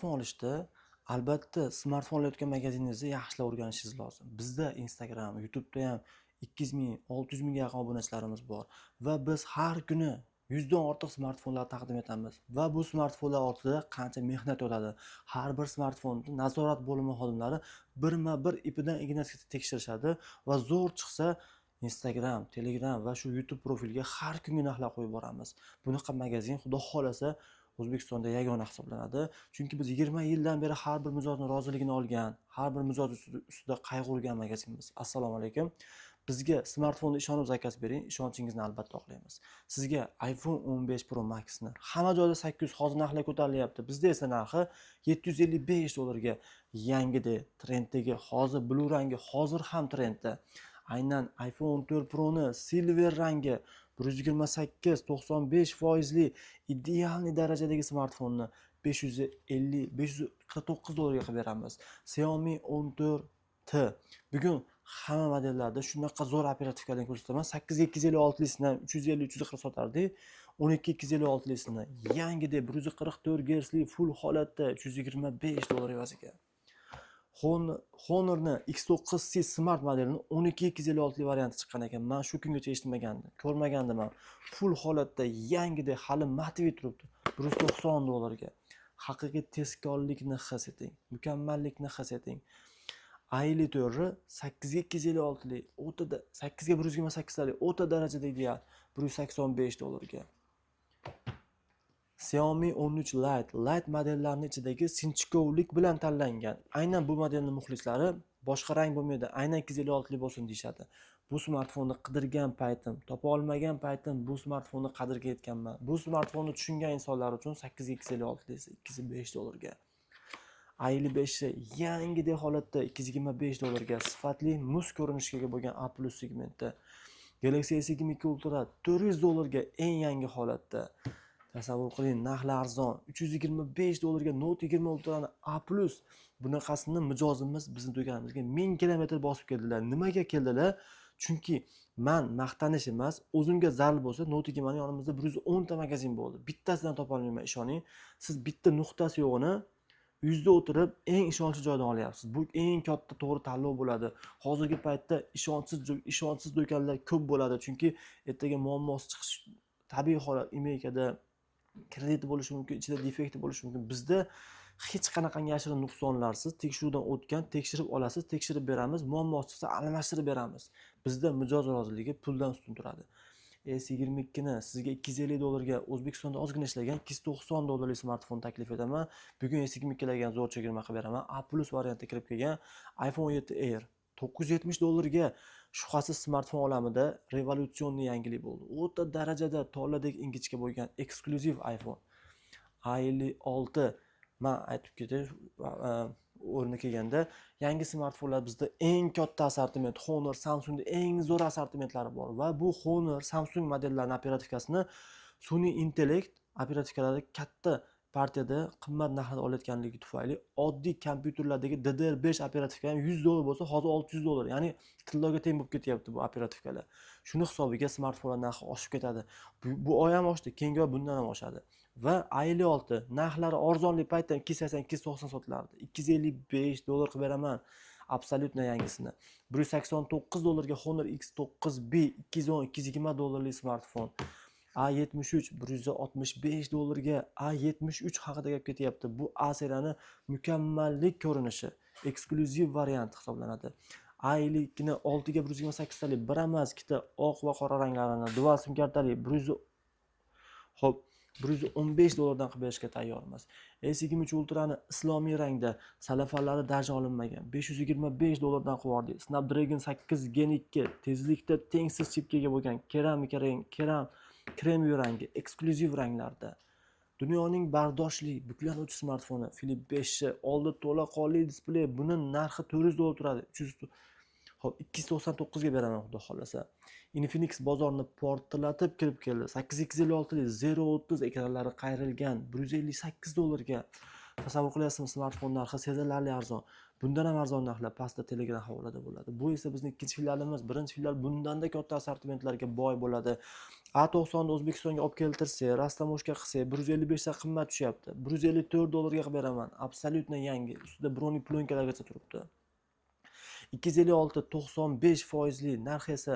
Olishda albatta smartfon olayotgan magaziningizni yaxshilab o'rganishingiz lozim. Bizda Instagram, YouTube'da ham 200 ming, 600 mingga yaqin obunachilarimiz bor va biz har kuni 100 dan ortiq smartfonlar taqdim etamiz va bu smartfonlar ortida qancha mehnat yotadi. Har bir smartfonni nazorat bo'limi xodimlari birma bir ipidan ignasigacha tekshirishadi va zo'r chiqsa, Instagram, Telegram va shu YouTube profilga har kungi narxlar qo'yib boramiz. Bunaqa magazin, xudo xohlasa, O'zbekistonda yagona hisoblanadi, chunki biz 20 yildan beri har bir mijozni roziligini olgan, har bir mijoz ustida qayg'urgan magazinmiz. Assalomu alaykum! Bizga smartfonni ishonib zakaz bering, ishonchingizni albatta oqlaymiz. Sizga iPhone 15 Pro Maxni hamma joyda 800, hozir narxlar ko'tarilyapti, bizda esa narxi 755 dollarga. Yangida, trenddagi, hozir blue rangi hozir ham trendda. Aynan iPhone 14 Proni silver rangi, 128, 95 foizli идеальный darajadagi smartfonni 550, 549 dollarga qilib beramiz. Xiaomi 14T bugun hamma modellarda shunaqa zo'r оперативка dan ko'rsataman. 8 256lisini ham 350, 340 sotardik. 12 256lisini yangidek 144 gersli full holatda 325 dollar evaziga. Honorni X9C Smart modelini 12 256li varianti chiqqan ekan. Man shu kungacha eshitmagandim, ko'rmagandim ham. Full holatda yangidek, hali матовый turibdi, 190 dollarga. Haqiqiy tezkorlikni his eting, mukammallikni his eting. A54ni 8 256li, o'ta 8 ga 128talik o'ta darajada ideal, 185 dollarga. Xiaomi 13 Lite, Lite modellarni ichidagi sinchkovlik bilan tanlangan. Aynan bu modelni muxlislari boshqa rang bo'lmaydi, aynan 256li bo'lsin deyishadi. Bu smartfonni qidirgan paytim, topa olmagan paytim bu smartfonni qadriga yetganman. Bu smartfonni tushungan insonlar uchun 8 ga 256lisi 205 dollarga. A55 yangidek holatda 225 dollarga, sifatli muz ko'rinishga ega bo'lgan A+ segmentda. Galaxy S22 Ultra 400 dollarga eng yangi holatda. Tasavvur qiling, narxlar arzon. 325 dollarga Note 20 Ultrani A+. Bunaqasini mijozimiz bizni do'konimizga 1000 kilometr bosib keldilar. Nimaga keldilar? Chunki man maqtanish emas, o'zimga zarur bo'lsa, Note 20 yonimizda 110 ta magazin bo'ldi. Bittasidan topolmayman, ishoning. Siz bitta nuqtasi yo'g'ini uyingizda o'tirib eng ishonchli joydan olyapsiz. Bu eng katta to'g'ri tanlov bo'ladi. Hozirgi paytda ishonchsiz do'konlar ko'p bo'ladi, chunki ertaga muammosi chiqish tabiiy holat. Imeykada krediti bo'lishi mumkin, ichida defekti bo'lishi mumkin. Bizda hech qanaqangi yashirin nuqsonlarsiz, tekshiruvdan o'tgan, tekshirib olasiz, tekshirib beramiz, muammosi chiqsa, almashtirib beramiz. Bizda mijoz roziligi puldan ustun turadi. S22ni sizga 250 dollarga, O'zbekistonda ozgina ishlagan 290 dollarlik smartfon taklif etaman. Bugun S22larga ham zo'r chegirma qilib beraman. A+ variantda kirib kelgan iPhone 7 Air 970 dollarga shubhasiz smartfon olamida революционный yangilik bo'ldi. O'ta darajada toladek ingichka bo'lgan eksklyuziv iPhone. A56, man aytib ketay, o'rni kelganda, yangi smartfonlar bizda eng katta assortiment, Honor, Samsungda eng zo'r assortimentlari bor va bu Honor, Samsung modellarini оперативка sini sun'iy intellekt оперативка lari katta partiyada qimmat narxda olayotganligi tufayli oddiy kompyuterlardagi DDR5 оперативка ham 100 dollar bo'lsa, hozir 600 dollar, ya'ni tilloga teng bo'lib ketyapti bu оперативка lar. Shuni hisobiga smartfonlar narxi oshib ketadi. Bu oy ham oshdi, keyingi oy bundan ham oshadi. Va A56 narxlari arzonlik paytda 280, 290 sotilardi. 255 dollar qilib beraman абсолютно yangisini. 189 dollarga Honor X9B, 210, 220 dollarlik smartfon. A73 165 dollarga. A73 haqida gap ketyapti. Bu A seriyani mukammallik ko'rinishi, eksklyuziv variant hisoblanadi. A52ni 6 ga 128talik bir emas, ikkita oq va qora ranglarini, dual sim kartali 100, ho'p, 115 dollardan qilib berishga tayyormiz. S23 Ultrani islomiy rangda, salafanlari даже olinmagan, 525 dollardan qilib yubordik. Snapdragon 8 Gen 2, tezlikda tengsiz chipga ega bo'lgan keramika rang, krem rangi, eksklyuziv ranglarda. Dunyoning bardoshli buklanuvchi smartfoni Flip 5, oldi to'laqonli displey, buni narxi 400 dollar turadi. 300, ho'p, 299 ga beraman, xudo xohlasa. Infinix bozorni portlatib kirib keldi. 8256 030, ekranlari qayrilgan, 158 dollarga. Tasavvur qilyapsizmi, smartfon narxi sezilarli arzon. Bundan ham arzon narxlar pastda Telegram havolada bo'ladi. Bu esa bizning ikkinchi filialimiz. Birinchi filial bundanda katta assortimentlarga boy bo'ladi. A90 ni O'zbekistonga olib keltirsak, растаможка qilsak, 155 ta qimmat tushyapti. 154 dollarga qilib beraman. Абсолютно yangi. Ustida брони пленка largacha turibdi. 256 95 foizli, narxi esa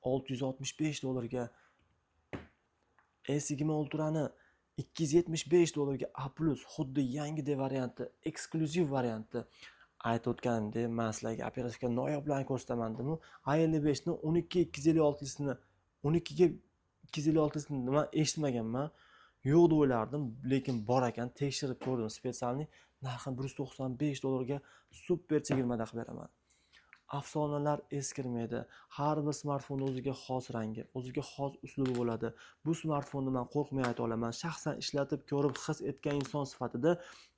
665 dollarga. S20 Ultrani 275 dollarga A+, xuddi yangi varianti, eksklyuziv varianti. Aytib o'tganimdek, man sizlarga оперативка noyoblarni ko'rsataman dedim. A55 ni 12 256lisini, 12 ga 256lisini man eshitmaganman. Yo'q deb o'ylardim, lekin bor ekan, tekshirib ko'rdim специальный. Narxini 195 dollarga super chegirmada qilib beraman. Afsonalar eskirmaydi. Har bir smartfonni o'ziga xos rangi, o'ziga xos uslubi bo'ladi. Bu smartfonni man qo'rqmay ayta olaman. Shaxsan ishlatib ko'rib, his etgan inson sifatida,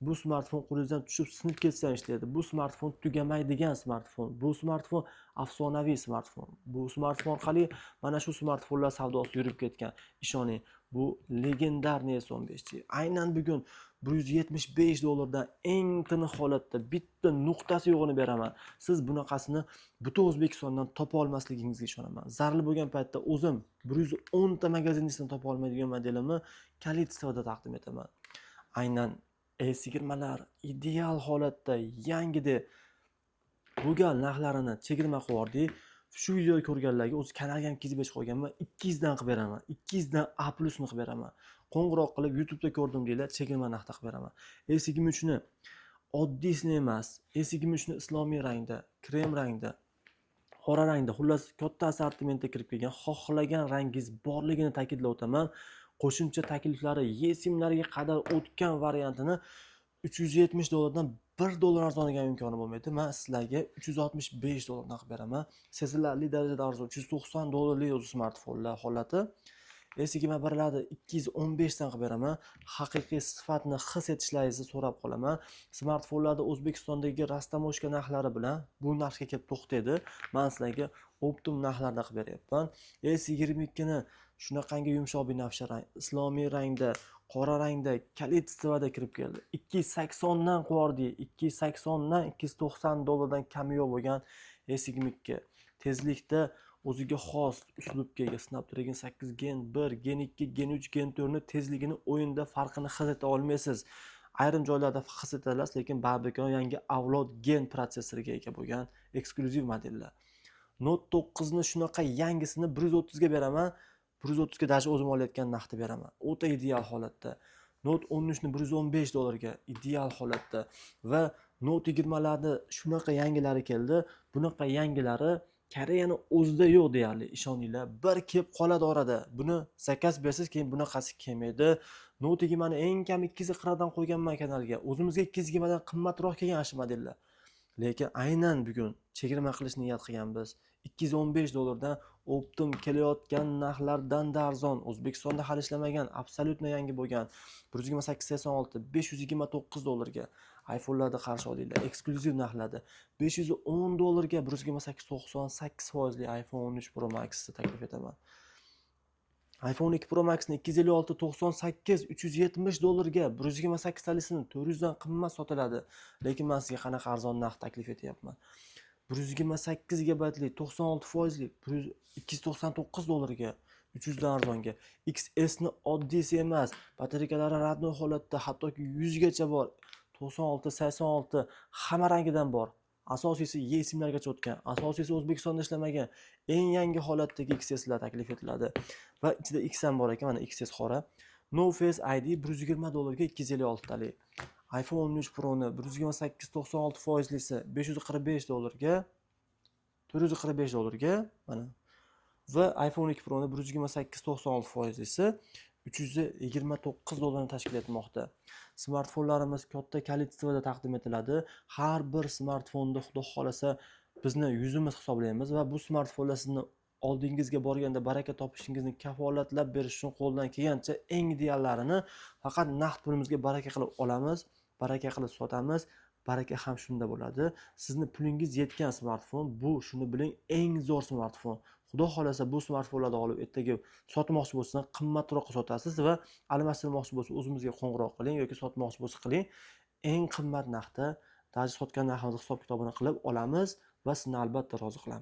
bu smartfon qo'lingizdan tushib sinib ketsa ham ishlaydi. Bu smartfon tugamaydigan smartfon. Bu smartfon afsonaviy smartfon. Bu smartfon orqali mana shu smartfonlar savdosi yurib ketgan. Ishoning, bu легендарный S15. Aynan bugun 175 dollardan eng tiniq holatda, bitta nuqtasi yo'g'ini beraman. Siz bunaqasini butun O'zbekistondan topa olmasligingizga ishonaman. Zarur bo'lgan paytda o'zim 110 ta magazindan topa olmaydigan modelimni количество da taqdim etaman. Aynan S20lar ideal holatda, yangida bo'lgan narxlarini chegirma qilib yubordik. Shu videoni ko'rganlarga, o'zi kanalga ham 205 qo'yganman, 200 dan qilib beraman. 200 dan A plusni qilib beraman. Qo'ng'iroq qilib YouTube'da ko'rdim deylar, chegirma narxda qilib beraman. S23 ni oddiysini emas, S23 ni islomiy rangda, krem rangda, qora rangda, xullas katta assortimentda kirib kelgan, xohlagan rangingiz borligini ta'kidlab o'taman. Qo'shimcha takliflari eSIMlarga qadar o'tgan variantini 370 dollardan 1 dollar arzoniga ham imkoni bo'lmaydi. Man sizlarga 365 dollardan qilib beraman. Sezilarli darajada arzon, 390 dollarlik o'zi smartfonlar holati. S21larni 215 dan qilib beraman. Haqiqiy sifatni his etishlaringizni so'rab qolaman. Smartfonlarda O'zbekistondagi растаможка narxlari bilan bu narxga kelib to'xtaydi. Man sizlarga оптом narxlarda qilib beryapman. S22 ni shunaqangi yumshoq binafsha rang, islomiy rangda, qora rangda, количество da kirib keldi. 280 dan qilib, 280 dan 290 dollardan kami yo'q bo'lgan S22 tezlikda o'ziga xos uslubga ega Snapdragon 8 Gen 1, Gen 2, Gen 3, Gen 4 ni tezligini o'yinda farqini his eta olmaysiz. Ayrim joylarda his eta olasiz, lekin baribir yangi avlod Gen protsessoriga ega bo'lgan eksklyuziv modellar. Note 9 ni shunaqa yangisini 130 ga beraman. 130 ga даже o'zim olayotgan narxda beraman. O'ta ideal holatda. Note 13 ni 115 dollarga ideal holatda va Note 20larni shunaqa yangilari keldi. Bunaqa yangilari Koreyani o'zida yo'q deyarli, ishoninglar. Bir kelib qoladi orada. Buni заказ bersangiz, keyin bunaqasi kelmaydi. Note 20 ni eng kam 240 dan qo'yganman kanalga. O'zimizga 220 dan qimmatroq kelgan shu modellar. Lekin aynan bugun chegirma qilish niyat qilganmiz. 215 dollardan оптом kelayotgan narxlardan da arzon, O'zbekistonda hali ishlamagan, абсолютно yangi bo'lgan 128 86 529 dollarga iPhone'larda qarshi olinglar, eksklyuziv narxlarda 510 dollarga 128 98 foizli iPhone 13 Pro Max'ni taklif etaman. iPhone 2 Pro Max'ni 256 98 370 dollarga, 128 talisini 400 dan qimmat sotiladi. Lekin men sizga qanaqa arzon narx taklif etyapman. 128 gigabaytli 96 foizli 299 dollarga, 300 dan arzonga. XS ni oddiysi emas, batarekalari родной holatda, hattoki 100 gacha bor. 96 86 hamma rangidan bor. Asosiysi eSIMlargacha o'tgan, asosiysi O'zbekistonda ishlamagan eng yangi holatdagi XSlar taklif etiladi. Va ichida X ham bor ekan, mana XS qora. No Face ID 120 dollarga 256 talik. iPhone 13 Pro'ni 128 96 foizlisi 545 dollarga, 445 dollarga mana va iPhone 2 Pro'ni 128 96 foizlisi 329 dollarni tashkil etmoqda. Smartfonlarimiz katta количество da taqdim etiladi. Har bir smartfonni, xudo xohlasa, bizni yuzimiz hisoblaymiz va bu smartfonlar sizni oldingizga borganda baraka topishingizni kafolatlab berish uchun qo'ldan kelgancha eng ideallarini faqat naqd pulimizga baraka qilib olamiz, baraka qilib sotamiz. Baraka ham shunda bo'ladi. Sizni pulingiz yetgan smartfon bu, shuni biling, eng zo'r smartfon. Xudo xohlasa, bu smartfonlarni olib ertaga sotmoqchi bo'lsangiz qimmatroqqa sotasiz va almashtirmoqchi bo'lsa o'zimizga qo'ng'iroq qiling yoki sotmoqchi bo'lsa qiling. Eng qimmat narxda, даже sotgan narximizni hisob kitobini qilib olamiz va sizni albatta rozi qilamiz.